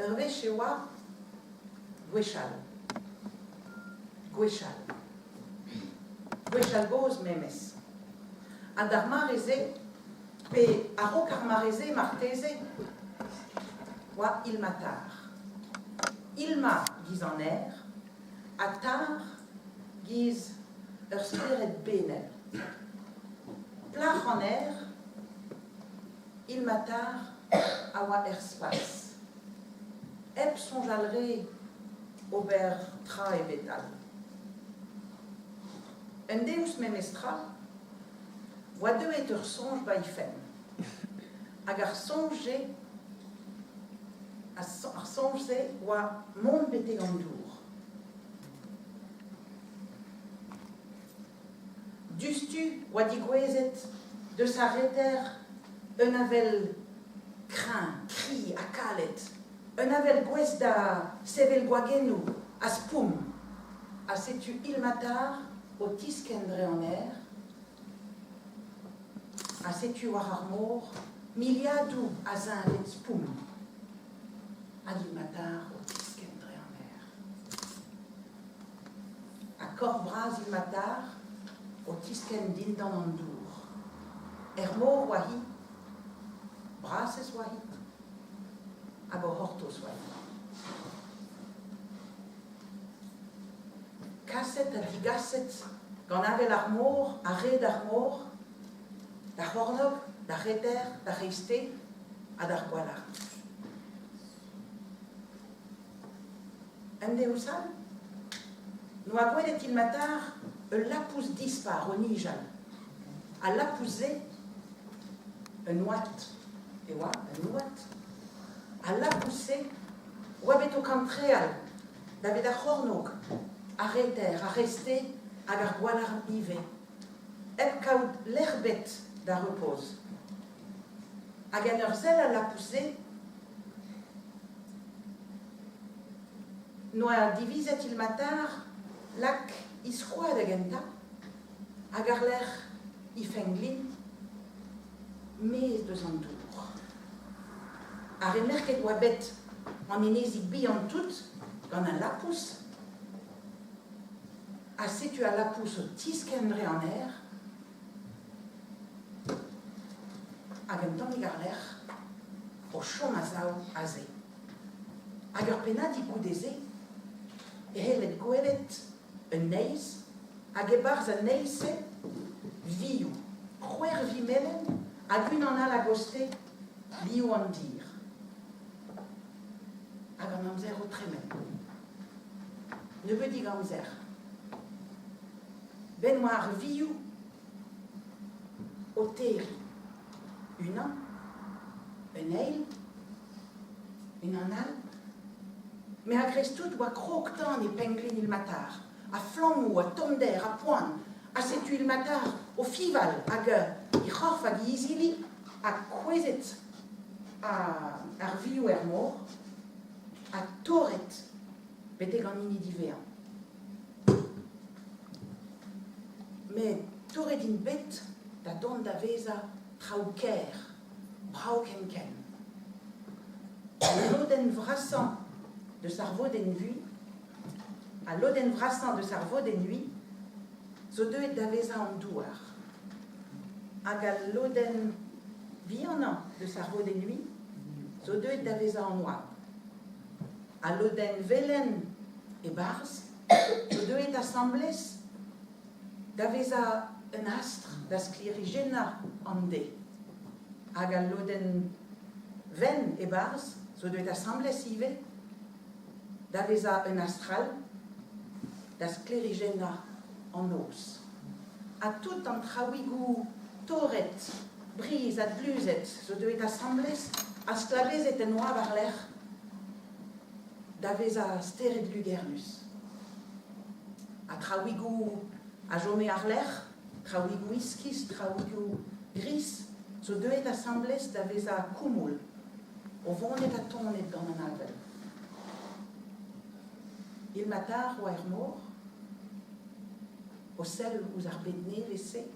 Ur wech e oa gwechall. Gwechall. Gwechall-gozh memes. Ha d'ar mare-se, pe a-raok ar mare-se marteze, oa Ilmatar. Ilma giz an aer ha tar giz ur spered benel. Plac'h an aer, Ilmatar a oa er spas, hep soñjal re ober tra ebet all. Un deus memes tra oa deuet ur soñj 'ba he fenn. Hag ar soñj-se ar soñj-se oa mont betek an dour. Diouzhtu oa degouezhet deus ar reter un avel kreñv, kri ha kalet, un avel gouest da sevel gwagennoù ha spoum. Ha setu Ilmatar o tiskenn dre an aer, ha setu war ar mor miliadoù a zeñved spoum. Hag Ilmatar o tiskenn dre an aer. Ha korf bras Ilmatar o tiskenn dindan an dour. Er mor oa-hi, brasez oa-hi, hag o c'hortoz oa-hi. Kaset ha digaset gant avel ar mor ha red ar mor, d'ar c'hornôg, d'ar reter, d'ar c'hreisteiz ha d'ar gwalarn. Un deus all n'oa gwelet Ilmatar ul lapous dispar o nijal. Al lapous-se, un oad e oa, un oad. Al lapous-se oa bet o kantreal davet ar c'hornôg, ar reter, ar c'hreisteiz hag ar gwalarn ivez, hep kaout lec'h ebet da repoz. Hag en ur sell al lapous-se N'oa divizet Ilmatar lak he skoa da gentañ hag àr-lerc'h he fenn-glin maez deus an dour. Ha remerket oa bet an enezig bihan tout gant al lapous ha setu al lapous o tiskenn dre an aer Hag un tammig àr-lerc'h, o chom a-sav aze. Hag ur pennadig goude-se e c'helled gwelet un neizh hag e-barzh an neizh-se vioù, c'hwec'h vi melen hag unan all a-gostez liv an dir. Hag an amzer o tremen. Nebeudig amzer. 'Benn oa ar vioù o terriñ. Unan, un eil, unan all. Met a-greiz-tout oa krog-tan e penn-glin Ilmatar, ha flammoù, ha tommder, ha poan. Ha setu Ilmatar o fiñval hag he c'horf hag he izili ha kouezhet ar vioù er mor ha torret betek an hini diwezhañ. Met torret int bet da dont da vezañ traoù kaer, brav ken-ken. Al lodenn vrasañ deus ar vodenn-vui, al lodenn vrasañ deus ar vodenn-ui zo deuet da vezañ an douar. Hag al lodenn vihanañ deus ar vodenn-ui zo deuet da vezañ an oabl. Al lodenn velen e-barzh zo deuet asambles da vezañ un astr da sklêrijennañ an deiz. Hag al lodenn wenn e-barzh zo deuet asambles ivez da vezañ un astr all da sklêrijennañ an noz. Ha tout an traoùigoù torret, brizh ha dluzhet zo deuet asambles ha sklabezet en oabl war-lerc'h da vezañ stered lugernus. Ha traoùigoù a chome àr-lerc'h, traoùigoù iskis, traoùigoù gris, zo deuet asambles da vezañ koumoul, o vonet ha tonet gant an avel. Ilmatar oa er mor, o sell ouzh ar bed nevez-se,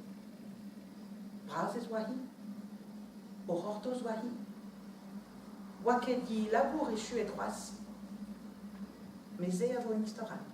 bras ez oa-hi, o c'hortoz oa-hi. Oa ket he labour echuet c'hoazh. Met se a vo un istor all.